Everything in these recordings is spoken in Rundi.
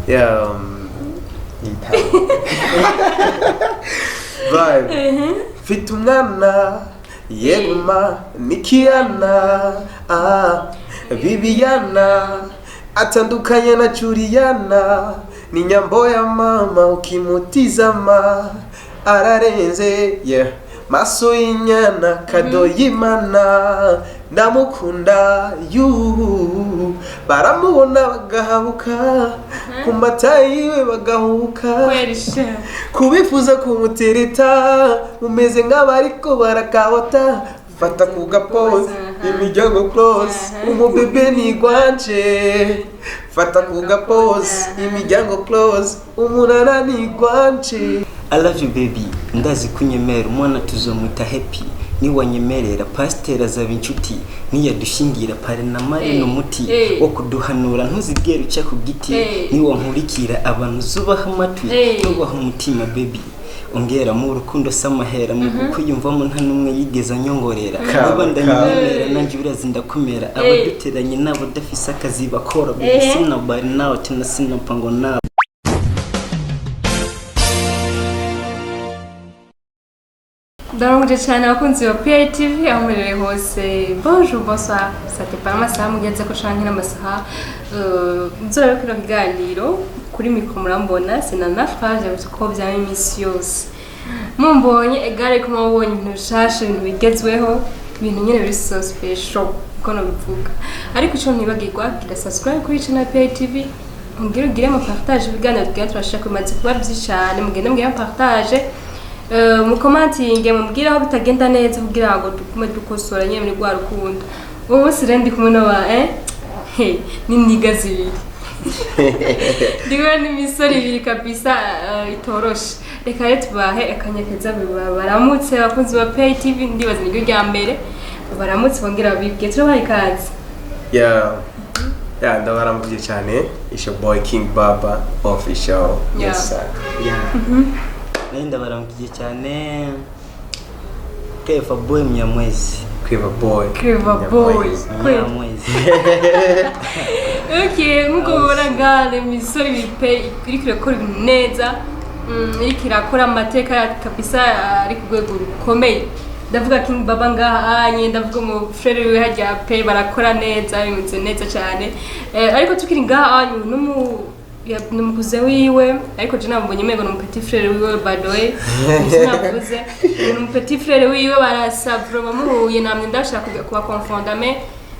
Yeah, vibe. Mfite umwana yeguma nikiyana, ah, Bibiana atandukanye na Juliana, ni nyambo ya mama, ukimutizama ararenze, yeah. Maso y'inyana, kado y'Imana, ndamukunda yuhu. Baramubona bagahabuka, ku mata yiwe bagahuka, Kweri sha. Kubifuza kumutereta mumeze nk'abariko barakabota. Fata ku gapose, imiryango close, umubebe ni gwanje. Fata ku gapose, imiryango close, umunara ni gwanje. I love you baby, ndazi kunyemera, umwana tuzomwita Happy. Niwanyemerera pasiteri azaba inshuti, niyadushingira pare na mare n'umuti wo kuduhanura, ntuzigere uca ku giti. Niwankurikira abantu zubaha amatwi, nubaha umutima baby, ongera mu rukundo samahera, mu kukwiyumvamo nta n'umwe yigeze anyongorera. Niba ndanyemera nanjye urazi ndakumera, abaduteranye n'abadafise akazi bakora baby, sinabari nawe tena sinapa ngo nawe. Ndaramuje cyane abakunzi ba PITV aho muherereye hose. Bonjour, bonsoir, ça dépend amasaha mugeze ko canke n'amasaha nzora kino kiganiro. Kuri mikoro murambona sinana Frage, ko vyama iminsi yose mumbonye egare ko mubonye ibintu bishasha, ibintu bigezweho, ibintu nyene biri so special uko nobivuga. Ariko ico ntibagirwa, gira subscribe kuri channel PITV, ongera ugire ama partage ibiganiro tugira turashaka, bimaze kuba vyinshi cane. Mugende mugire ama partage, mukomantinge, mubwire aho bitagenda neza kugira ngo dugume dukosora nyene muri rwa rukundo. Ubu munsi rero ndi kumwe n'aba he n'iniga zibiri, ndi kumwe n'imisore ibiri kabisa, itoroshe. Reka rero tubahe akanya keza baramutse abakunzi ba Pay TV. Ndibaza niryo rya mbere baramutse, bongera babibwiye. Turabaha ikaze. Yeah, ndabaramukije cyane. It's your boy King Baba Official. Yes sir. Yeah. Nayo ndabaramukije cyane, Clever Boy Munyamwezi. Clever Boy. Clever Boy. Kweli. Munyamwezi. Okay, nkuko mubona ngaha imisore ibiri pe iriko irakora ibintu neza, iriko irakora amateka kabisa ari ku rwego rukomeye. Ndavuga King Baba ngaha anye, ndavuga mu frère wiwe harya pe, barakora neza, bimeze neza cyane. Ariko tukiri ngaha anyu n'umukuze wiwe, ariko je nabonye umengo ni petit frère wiwe. By the way, sinavuze ni umu petit frère wiwe, barasa vraiment, muhuye namwe ndashaka kuba confonda, mais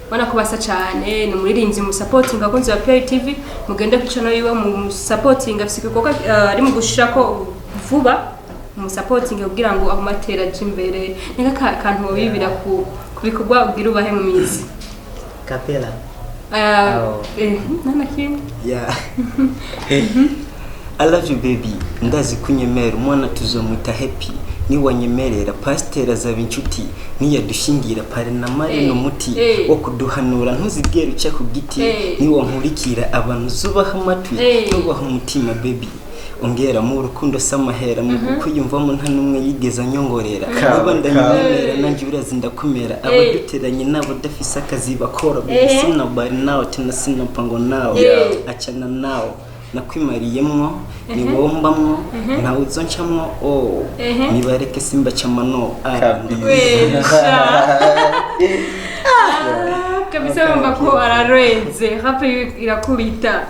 ubona ko basa cyane. Ni umuririmbyi mu supporting, abakunzi ba PITV mugende ku channel yiwe mu supporting, afise igikorwa ari mu gushirako vuba, mu supporting kugira ngo amatera aje imbere. Ni kantu wibira ku bikorwa ugira ubahe mu mizi. Kapela. Oh. Nta kimwe. Yeah. I love you baby, ndazi kunyemera, umwana tuzomwita Happy. Niwanyemerera pasiteri azaba inshuti, niyadushingira pare na mare n'umuti wo kuduhanura, ntuzigere uca ku giti. Niwankurikira abantu zubaha amatwi, nubaha umutima baby, ongera mu rukundo samahera, mu kukwiyumvamo nta n'umwe yigeze anyongorera. Niba ndanyemera nanjye urazi ndakumera, abaduteranye n'abadafise akazi bakora baby, sinabari nawe tena sinapa ngo nawe achana nawe, nakwimariyemwo, ni wowe mbamwo, ntawe uzoncamwo, oh, nibareke simbacamano. Kabisa. Wesha. Ah, kabisa bumva ko ararenze, rap irakubita,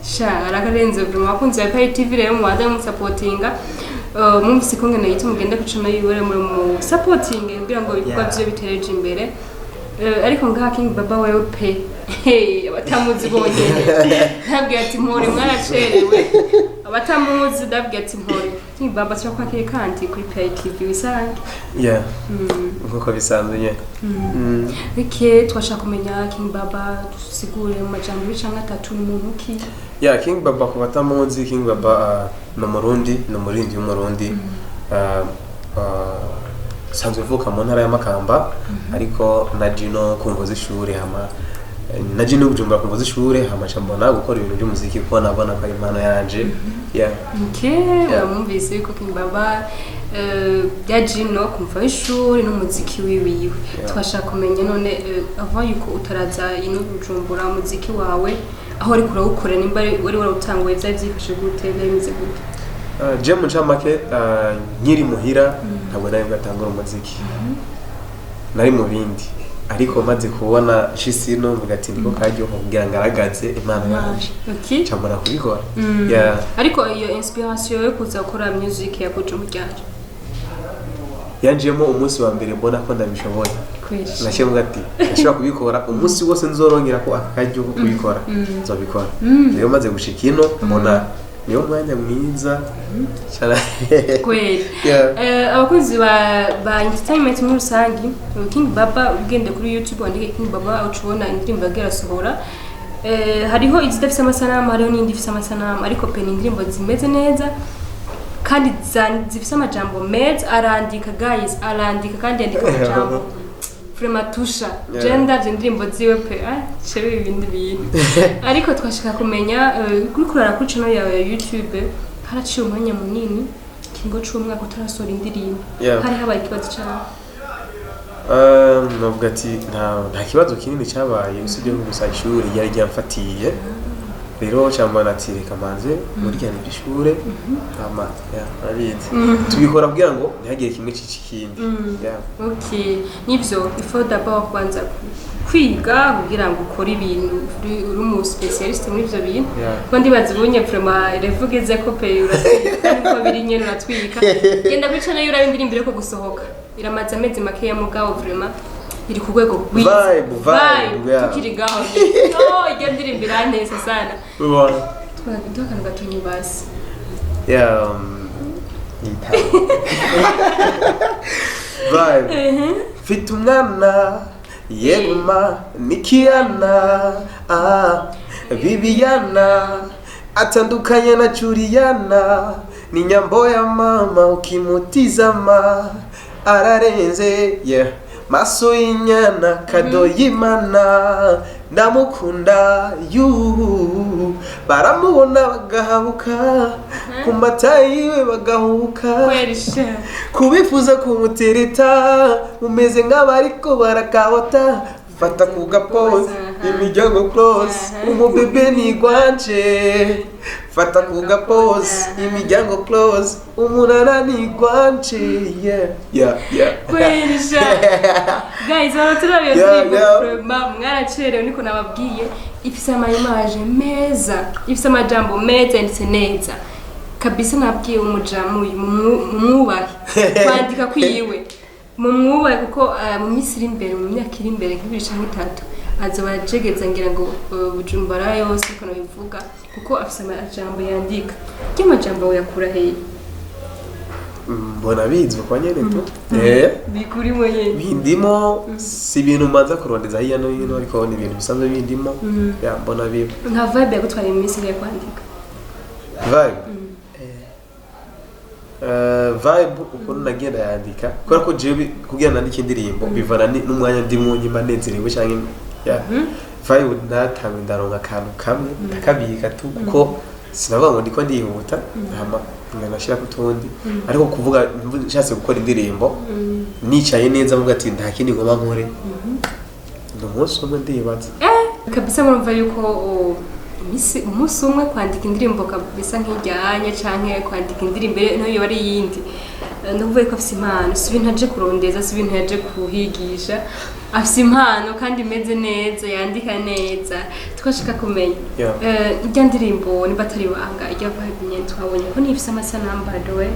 sha ararenze vraiment. Abakunzi ba Pay TV rero mubanza musapotinga. Mwumvise ko ngene yita, mugende ku channel yiwe muri mu supporting kugira ngo ibikorwa vyiwe bitereje imbere. Ariko ngaha King Baba wewe pe, hey, abatamuzi bonyene ndabwira ati mpore mwaracerewe. Abatamuzi ndabwira ati mpore. King Baba, turakwakiriye kandi kuri Pay TV wisange. Yeah, nkuko bisanzwe nyene. Okay, twashaka kumenya King Baba, dusigure mu majambo abiri canke atatu, ni muntu ki? Yeah, King Baba ku batamuzi, King Baba ni umurundi, ni umuririmbyi w'umurundi. Sanzwe mvuka mu ntara ya Makamba, ariko na Gino kumvo z'ishure, hama na Gino Bujumbura kumvo z'ishure, hama nca mbona gukora ibintu by'umuziki kuko nabona ko ari impano yanje. Yeah. Okay, uramwumvise yuko King Baba ya Gino kumva ishuri n'umuziki wiwiwe. Twashaka kumenya none, avant yuko utaraza ino Bujumbura, umuziki wawe Aho ariko urawukora, nimba wari warawutanguye, vyari vyifashe gute, vyari bimeze gute? Je mu ncamake, nkiri muhira ntabwo nari bwatangura umuziki, nari mu bindi, ariko maze kubona nshitse ino mvuga ati niko karyo kugira ngaragaze impano yanje. Ncambona kubikora. Yeah. Ariko iyo inspiration yo kuza gukora music yakuje umuryango? Yanjemo umunsi wa mbere mbona ko ndabishoboye. Kweli? Naciye mvuga ati ndashobora kubikora, umunsi wose nzorongera ko aka karyo ko kubikora nzobikora. Rero maze gushika ino mbona niwo mwanya mwiza cyane. Kweli. Yeah. Abakunzi ba entertainment muri rusange, King Baba, ugende kuri YouTube wandike King Baba, uca ubona indirimbo yagiye arasohora. Hariho izidafise amasanamu, hariho n'indi ifise amasanamu, ariko pe ni indirimbo zimeze neza kandi zifise amajambo meza. Arandika guys, arandika kandi yandika amajambo vraiment tusha. Je ndavye indirimbo ziwe pe, ah, cebe ibindi bintu. Ariko twashaka kumenya, kuri kurara kuri channel yawe ya YouTube haraciye umwanya munini, ikiringo c'umwaka utarasohora indirimbo. Hari habaye ikibazo cawe? Navuga ati nta kibazo kinini cyabaye, usibye ko gusa ishuri ryari ryamfatiye. Rero cyambona ati reka manze nkurikirane iby'ishure, hama yeah, urabizi tubikora kugira ngo ntihagire kimwe cica ikindi. Yeah. Okay, nivyo, il faut d'abord kubanza kwiga kugira ngo ukore ibintu uri umu spécialiste muri ivyo bintu. Ko ndibaza ubunye vraiment level ugezeko pe, uratwika niko biri nyene, uratwika. Genda kuri channel uraba indirimbo iriko gusohoka, iramaze amezi makeya, mugabo vraiment iri ku rwego rwiza. Vibe, vibe, yeah. Tukiri ngaho nyene, oh, iryo ndirimbo irantesa sana. Ubona. Twaduha akantu gatonyi basi. Yeah, yitaba. Vibe. Mfite umwana yeguma nikiyana, ah, Bibiana atandukanye na Juliana, ni nyambo ya mama, ukimutizama ararenze, yeah. Maso y'inyana kado y'Imana, ndamukunda yuhu, baramubona bagahabuka ku mata yiwe bagahuka. Kweli sha. Kubifuza kumutereta mumeze nk'abariko barakabota, fata ku gapose, imiryango close, umubebe nigwanje, fata ku gapose, imiryango close, umunara nigwanje, yeah. Kweli sha. Guys, aho turabiyo ndirimbo, vraiment mwaracerewe, niko nababwiye. Ifise ama image meza, ifise amajambo meza, yanditse neza kabisa. Nabwiye umujamu uyu mumwubahe, kwandika kwiwe mumwubahe, kuko mu minsi iri imbere, mu myaka iri imbere nk'2 canke 3, azoba ajegeza ngira ngo Bujumbura yose, uko nabivuga, kuko afise amajambo yandika. Ry'amajambo yakura hehe? Mbona bizwi kwa nyene tu. Bikurimo nyene. Bindimo, si ibintu mbanza kurondeza hirya no hino, ariko ni ibintu bisanzwe bindimo, yeah, mbona biba. Nka vibe yagutwaye mu minsi yo kwandika? Vibe. Vibe ukuntu nagenda yandika, kubera ko jewe kugira nandike indirimbo bivana n'umwanya ndimo, nyimba nezerewe canke yeah. Vibe natangwe ndaronka akantu kamwe ndakabika tu, kuko sinavuga ngo ndiko ndihuta, hama nganashira kutundi. Ariko kuvuga nshatse gukora indirimbo nicaye neza mvuga ati nta kindi ngomba nkore, ni umunsi umwe ndibaza. Kabisa murumva yuko umunsi umwe kwandika indirimbo kabisa nk'ijyanye, canke kwandika indirimbo nayo yoba ari iyindi. Ndakuvuga ko afise impano, si ibintu aje kurondeza, si ibintu yaje kuhigisha, afise impano kandi imeze neza, yandika neza. Twashaka kumenya, irya ndirimbo nimba atari ibanga, irya vibe nyene twabonye ko nifise amasanamu, by the way.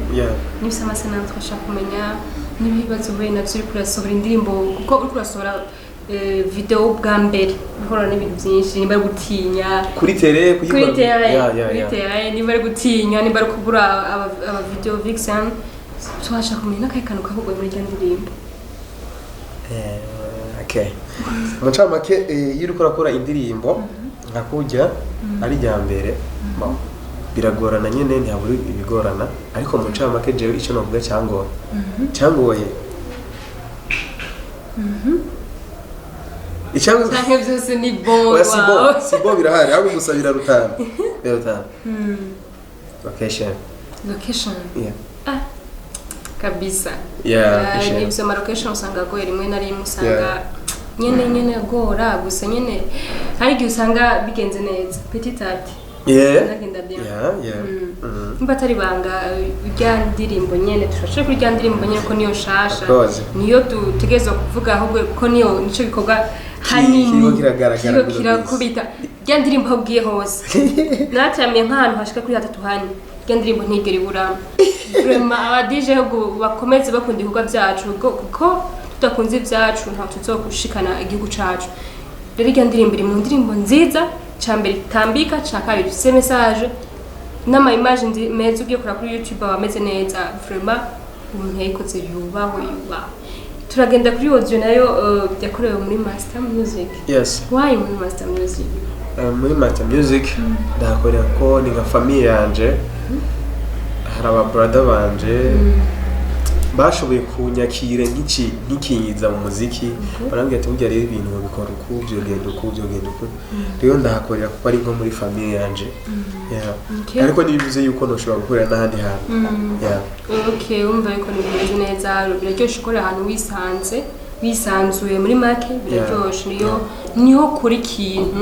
Nifise amasanamu. Twashaka kumenya n'ibibazo uhuye navyo uriko urasohora indirimbo, kuko uriko urasohora video bwa mbere uhura n'ibintu byinshi, nimba ari gutinya Kuri tele kuyikora. Kuri tele. Yeah. Kuri tele, nimba ari gutinya, nimba ari kubura aba video vixen. Twashaka kumenya n'akahe kantu kahugoye muri irya ndirimbo. Okay, mu ncamake, iyo uriko urakora indirimbo nka kurya ari irya mbere, bon, biragorana nyene, ntihabura ibigorana. Ariko mu ncamake jewe ico novuga cyangoye icyangoye Canke vyose ni bon? Oya, si bon. Wawe. Si bon, birahari, ahubwo gusa birarutana location. Location? Yeah. Ah, kabisa. Yeah, location. Nivyo, ama location usanga agoye rimwe na rimwe, usanga Nyene nyene agora gusa nyene hari igihe usanga bigenze neza petit à petit. Ndagenda bien. Nimba atari ibanga, rya ndirimbo nyene, turashobora kuri rya ndirimbo nyene ko niyo nshasha. Of course. Niyo dutegerezwa kuvuga, ahubwo ko niyo nico gikorwa hanini Kiriko kiragaragara kiriko muri kirakubita. Rya ndirimbo aho ugiye hose, naratamiye nk'ahantu hashika kuri hatatu hane, rya ndirimbo ntigera iburamo. Vraiment, aba DJ ahubwo bakomeze bakunda ibikorwa byacu, kuko tudakunze ibyacu ntabwo tuzogushikana igihugu cacu. Rero irya ndirimbo iri mu ndirimbo nziza. Ca mbere itambika, ca kabiri ifise message n'ama image meza, ugiye kuraba kuri YouTube aba ameze neza. Vraiment, umuntu yayikoze yubahwe, yubahwe. Turagenda kuri audio nayo, yakorewe muri Master Music. Yes. Why muri Master Music? Muri Master Music ndahakorera ko ni nka famille yanje. Hari aba brother banje bashoboye kunyakira nkikinyiza mu muziki, barambwira ati: "Burya rero ibintu babikora uku, byogenda uku, byogenda uku." Rero ndahakorera kuko ari nko muri famille yanje. Yeah. Ariko ntibivuze yuko ntoshobora gukorera n'ahandi hantu. Yeah. Okay, wumva yuko ni bimeze neza, biraryoshe gukorera ahantu wisanze, wisanzuye muri make, biraryoshe. Niyo niho kuri ikintu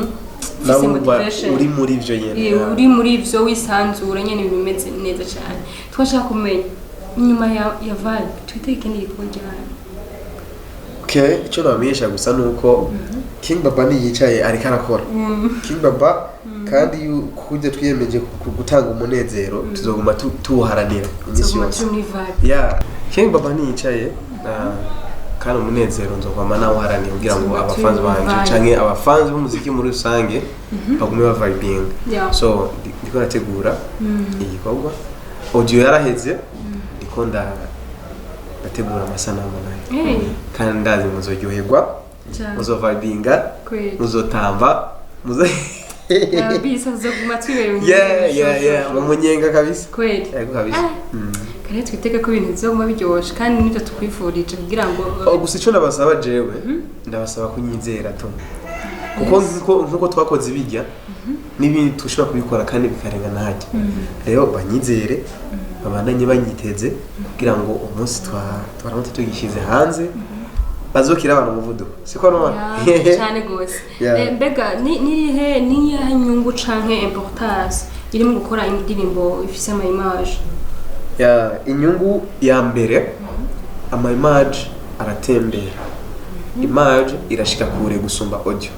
Nawe ufise wumva motivation. Uri muri ivyo nyene. Eh, uri muri ivyo wisanzura nyene, ibintu bimeze neza cyane. Twashaka kumenya inyuma ya vibe twitege ikindi gikorwa gihari. Okay, icyo nabamenyesha gusa ni uko King Baba niyicaye ariko arakora. King Baba kandi kurya twiyemeje gutanga umunezero, tuzoguma tuwuharanira iminsi Tuzoguma yose. turi muri vibe. Yeah, King Baba niyicaye kandi umunezero nzokwama nawuharanira kugira ngo Tuzoguma turi abafanzi muri banje vibe. canke abafanzi b'umuziki muri rusange bagume bavibinga. So ndiko nategura igikorwa, audio yaraheze, ndiko ndategura amasanamu nayo. Kandi ndazi muzoryoherwa, Cyane. muzovibinga, Kweli. muzotamba, muzo Kabisa, tuzoguma twibereye mu Yeah, mu munyenga kabisa. Kweli. Yego kabisa. Ah. Kare twitege ko ibintu bizoguma biryoshe, kandi nibyo tukwifurije kugira ngo Oh, gusa icyo ndabasaba jewe, ndabasaba kunyizera tu, kuko nkuko twakoze ibijya n'ibindi dushobora kubikora kandi bikarengana hajya. Rero banyizere, babandanye banyiteze kugira ngo umunsi twaramutse tugishyize hanze bazokira abantu umuvuduko, siko none? Yeah, cyane gose. Yeah. Mbega nirihe niyahe nyungu canke importance iri mu gukora indirimbo ifise ama image? Ya, inyungu ya mbere, ama image aratembera, image irashika kure gusumba audio.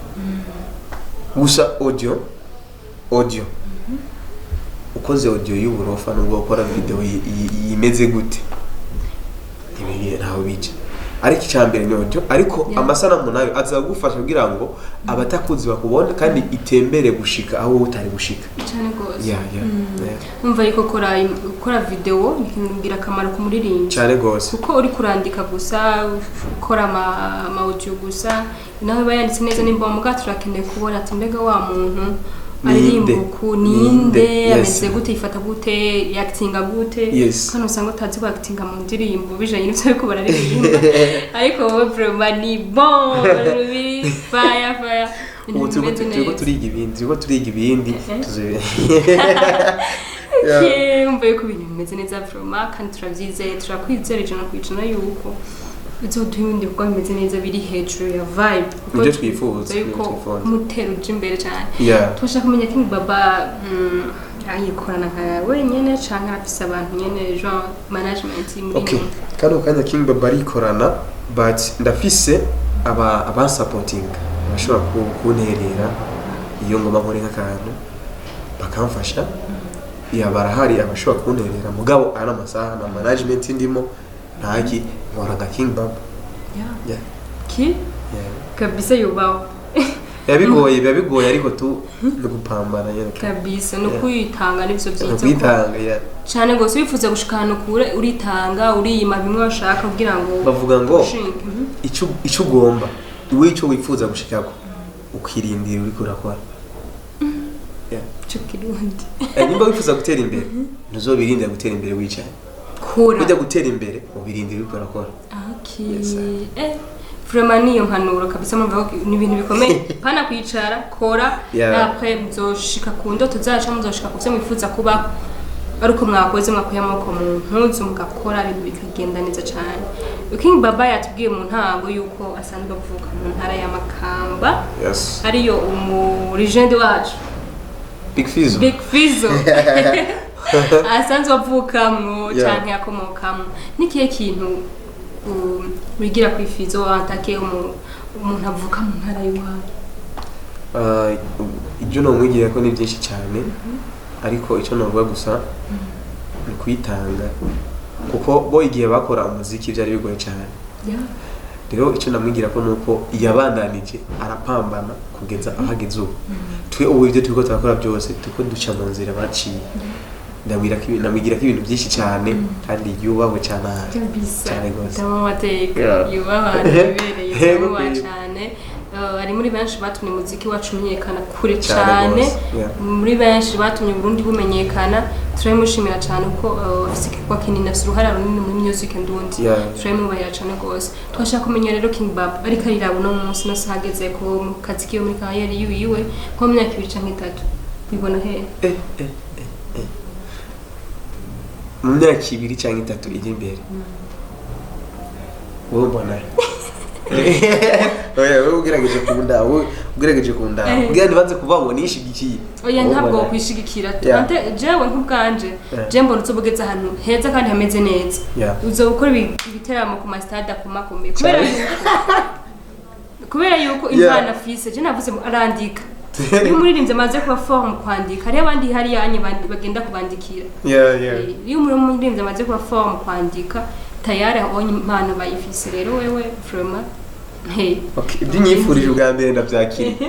Gusa audio ukoze audio y'uburofa, nubwo ukora video yimeze gute, ntaho bija. Ariko icya mbere ni audio, ariko amasanamu nayo aza kugufasha kugira ngo abatakuzi bakubone kandi itembere gushika aho wowe utari gushika. Cyane gose. Yeah. Umva yuko gukora video ni ikintu ngirakamaro ku muririmbyi. Cyane gose. Kuko uri kurandika gusa, ukora ama audio gusa, nawe aba yanditse neza nimba muga, turakeneye kubona ati: mbega wa muntu aririmba Ninde? uku Ninde? ninde? Yes. Ameze gute? Yifata gute? Yakitinga gute? Yes. Kandi usanga utazi kwakitinga mu ndirimbo bijanye n'ivyo ariko bararirimba, ariko wowe vraiment ni bon, biri fire fire. Ubu ibintu turiko bimeze turiko neza. turiga ibindi, turiko turiga ibindi. Yeah. Okay, umva yuko ibintu bimeze neza vraiment, kandi turabyizeye, turakwizera 100% yuko bizoduha ibindi bikorwa bimeze neza biri hejuru ya vibe, kuko Nibyo twifuza, twifuza yuko nibyo twifuza. umutero uja imbere cyane. Turashaka kumenya King Baba ayikorana nka wenyene canke arafise abantu nyene, genre management muri? Okay, kano kanya King Baba arikorana, but ndafise aba abansupportinga bashobora kunterera iyo ngoma nkore nk'akantu bakamfasha. Ya, barahari abashobora kunterera, mugabo ari amasaha na management ndimo ntaki, nkora nka King Baba. Yeah. Ki kabisa yubaho. Biba bigoye, biba bigoye, ariko tu ni gupambana nyene. Kabisa, ni ukwitanga, nivyo Ni vyiza. ukwitanga, yeah. Cyane gose, wifuza gushika ahantu kure uritanga, uriyima bimwe bashaka kugira ngo Bavuga ngo ushinge. Ico ugomba iwe, ico wifuza gushikako, ukirindira uriko urakora. Yeah. Ico kirundi. Nimba wifuza gutera imbere, ntuzobirindira gutera imbere wicaye. Kura. Ujya gutera imbere ubirindira uriko urakora. Okay. Yes, sir. Vraiment niyo mpanuro kabisa, murumva ko ni ibintu bikomeye. Pana kwicara, kora. Yeah. Après muzoshika ku ndoto zacu, muzoshika ku vyo mwifuza kuba. Ari uko mwakoze, mwakuye amaboko mu mpuzu, mugakora ibintu bikagenda neza cyane. King Baba yatubwiye mu ntango yuko asanzwe avuka mu ntara ya Makamba, ariyo umu legend wacu Big Fizzo. Big Fizzo asanzwe avukamwo canke akomokamwo. Nikihe kintu wigira kuri Fizzo antake umuntu avuka mu ntara y'iwabo? Ibyo nomwigira ko ni byinshi cyane, ariko icyo navuga gusa ni kwitanga, kuko bo igihe bakora umuziki byari bigoye cyane. Rero icyo namwigira ko ni uko yabandanije arapambana kugeza aho ageze ubu. Twe ubu ibyo turiko turakora byose turiko duca mu nzira baciye. Ndamwigira ko ibintu byinshi cyane, kandi yubahwe cyane ahari. Kabisa. Cyane rwose. Ndamo amateka. Yubaha abantu bibereye. Yego, yubaha kweli. cyane. Ari muri benshi batumye umuziki wacu umenyekana kure Cyane cyane. rwose, yeah. Muri benshi batumye Burundi bumenyekana. Turabimushimira cyane kuko afise igikorwa kinini, afise uruhara runini muri music ndundi. Turabimubahira cyane rwose. Twashaka kumenya rero, King Bab ariko ariraba uno munsi no ahageze ko mu kazi kiwe, muri carrière yiwe, nko mu myaka 2 canke 3, bibona hehe? Mu myaka 2 cyangwa 3 iri imbere, wowe mbona, oya, wowe ugerageje kunda, wowe ugerageje kunda kugira ntibanze kuvuga ngo nishigikiye. Oya, Wowe ntabwo mbona. kwishigikira. Yeah. Ante jewe nk'ubwanje, je mbona uzobugeze ahantu heza kandi hameze neza. Uzoba ukora ibiteramo ku masitade akomakomeye, kubera yuko impano afise, je navuze ngo arandika. Iyo umuririmbyi amaze kuba fort mu kwandika, hariho abandi hariya anye bagenda kubandikira. Iyo umuririmbyi amaze kuba fort mu kwandika, tayari abonye impano bayifise. Rero wewe vraiment, hey. Okay, ibyo unyifurije ubwa mbere ndabyakiriye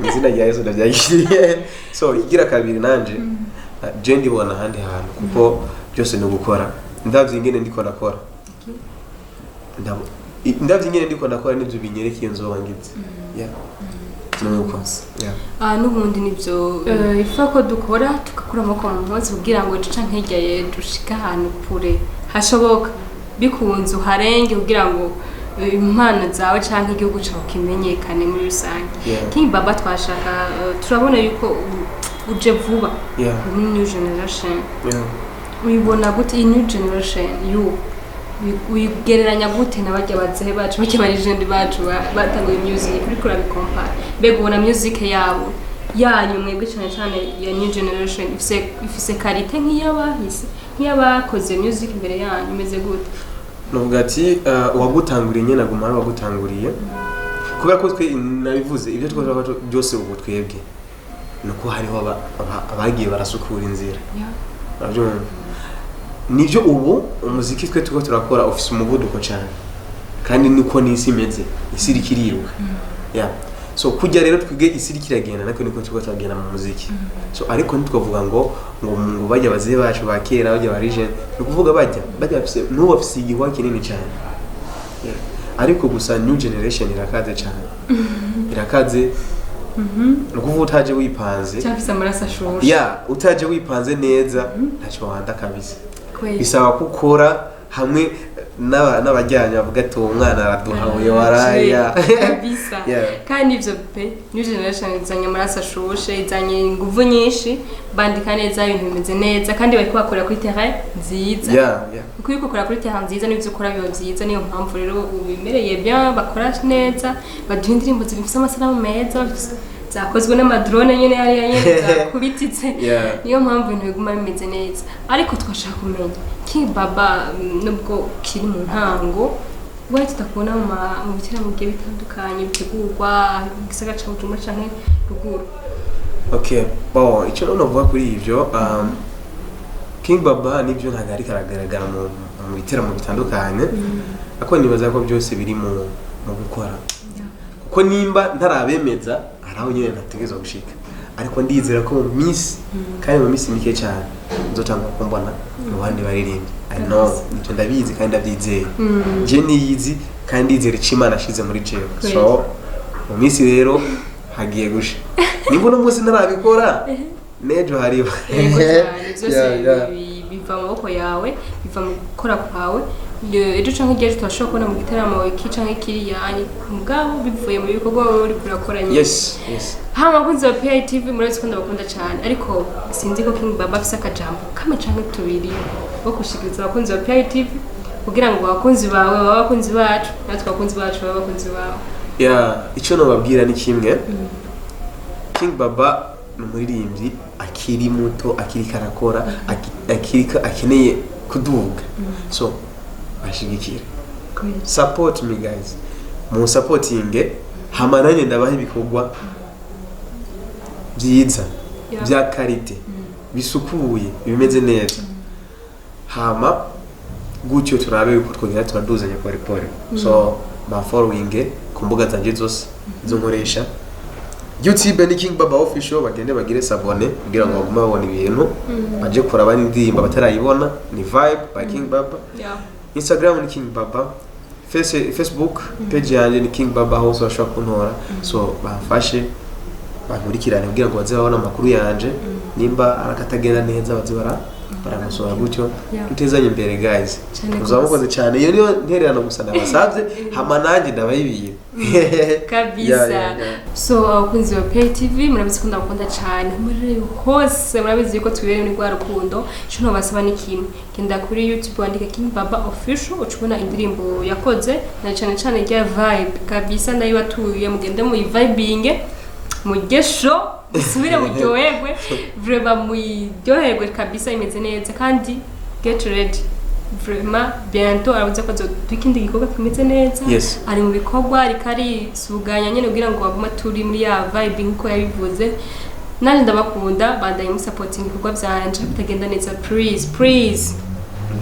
mu izina rya Yesu, ndabyakiriye. So ikigira kabiri, nanje je ndibona ahandi hantu, kuko byose ni ugukora. Ndavye ingene ndiko ndakora, ndavye ingene ndiko ndakora, nivyo binyereka iyo nzoba ngize. Yeah, nuko, yeah. Ah, n'ubundi nibyo ifa ko dukora, tugakura amaboko mu mpuzu kugira ngo duca nk'irya ye dushike ahantu kure hashoboka, bikunze uharenge, kugira ngo impano zawe canke igihugu cawe kimenyekane muri rusange. King Baba, twashaka turabona yuko uje vuba muri new generation. Uyibona gute iyi new generation yu uyigereranya gute na barya bazehe bacu, barya ba legend bacu batanguye music? Uriko urabikompara, mbega ubona music yabo, yanyu mwebwe cyane cyane ya new generation, ifise qualité nk'iy'abahise, nk'iy'abakoze music imbere yanyu, imeze gute? Novuga ati uwagutanguriye nyene aguma ari uwagutanguriye, kubera ko twe nabivuze, ibyo twakora byose ubu twebwe nuko hariho abagiye barasukura inzira. Urabyumva, nibyo, ubu umuziki twe turiko turakora ufise umuvuduko cyane, kandi niko n'isi imeze, isi iriko iriruka. Yeah. So kujya rero twige, isi iriko iragenda, natwe niko turiko turagenda mu muziki. So ariko ntitwavuga ngo bajya bazehe bacu ba kera, bajya ba legend, ni ukuvuga bajya bafise, n'ubu bafise igikorwa kinini cyane. Yeah. Ariko gusa new generation irakaze cyane, irakaze. Ni ukuvuga utaje wipanze, cyafise amaraso ashushe. Ya, utaje wipanze neza ntacyo wanda kabisa. Kweli. Bisaba ko ukora hamwe n'abajyanye bavuga ati uwo mwana araduhabuye waraya. Kabisa. Kandi ivyo pe, new generation izanye amaraso ashushe, izanye inguvu nyinshi, bandika neza, ibintu bimeze neza, kandi bariko bakora kuri terrain nziza. Kuko iyo ukora kuri terrain nziza, n'ivyo ukora biba vyiza. Niyo mpamvu rero ubimereye bien, bakora neza, baduha indirimbo zifise amasanamu meza, zakozwe n'ama drone nyene hariya nyene zakubititse. Niyo mpamvu ibintu biguma bimeze neza. Ariko twashaka kumenya, King Baba, nubwo kiri mu ntango, we tutakubona mu bitaramo bigiye bitandukanye bitegurwa mu gisagara ca Bujumbura canke ruguru? Okay, bon, icyo rero navuga kuri ivyo, King Baba nibyo ntabwo ariko aragaragara mu biteramo bitandukanye, ariko nibaza ko byose biri mu gukora, kuko nimba ntarabemeza hari aho nyine ntategerezwa gushika, ariko ndizera ko mu minsi, kandi mu minsi mike cyane, nzotanga kumbona mu bandi baririmbyi. I know, icyo ndabizi kandi ndabyizeye. Je niyizi kandi ndizera icyo Imana ashize muri jewe. So mu minsi rero hagiye gusha, nimba uno munsi ntarabikora, n'ejo hariba. Yego cyane, byose Yeah. biva mu maboko yawe, biva mu gukora kwawe. Ejo canke irya ejo turashobora kubona mu gitaramo iki canke kiriya, mugabo bivuye mu bikorwa wowe uriko urakora nyine. Yes. Hama abakunzi ba PITV, murabizi ko ndabakunda cyane, ariko sinzi ko King Baba afise akajambo kamwe canke tubiri ko gushikiriza abakunzi ba PITV, kugira ngo abakunzi bawe babe abakunzi bacu, natwe abakunzi bacu babe abakunzi bawe. Yeah, icyo nababwira ni kimwe: King Baba ni umuririmbyi akiri muto, akiri karakora, akiri akeneye kuduga, so bashigikire, support me guys, mu supportinge, hama nanjye ndabaha ibikorwa byiza bya qualité, bisukuye, bimeze neza. Hama gutyo turabe yuko twongera turaduzanya pole pole. So ba following ku mbuga zanjye zose izo nkoresha: YouTube ni King Baba Official, bagende bagire s'abonner kugira ngo bagume babona ibintu, baje kuraba n'indirimbo batarayibona, ni Vibe by King Baba. Instagram ni King Baba, Facebook page yanjye ni King Baba, hose bashobora kuntora. So bamfashe bankurikirane kugira ngo baze babone amakuru yanje, nimba ari akatagenda neza baze baramusora gutyo, dutezanye imbere guys. Cyane Muzaba gose. mukoze cyane. Iyo niyo ntererano gusa nabasabye, hama nanjye ndabayibiye. Kabisa. Yeah. So abakunzi ba PTV, murabizi ko ndabakunda cyane muri hose, murabizi yuko tubereye muri rwa rukundo. Ico nobasaba ni kimwe: genda kuri YouTube wandike King Baba Official, uca ubona indirimbo yakoze, na cyane cyane rya Vibe. Kabisa ndayibatuye, mugende muyivibinge, mugesho musubire muryoherwe, vraiment muyiryoherwe kabisa, imeze neza. Kandi get ready, vraiment bientôt aravuze ko azoduha ikindi gikorwa kimeze neza. Ari mu bikorwa, ariko arisuganya nyene kugira ngo bagume turi muri ya vibe nkuko yabivuze. Nanjye ndabakunda, bandaye musapotinga ibikorwa vyanje. Bitagenda neza, please please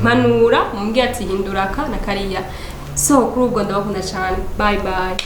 mpanura, mumbwire ati hindura aka na kariya. So kuri ubwo ndabakunda cyane, bye bye.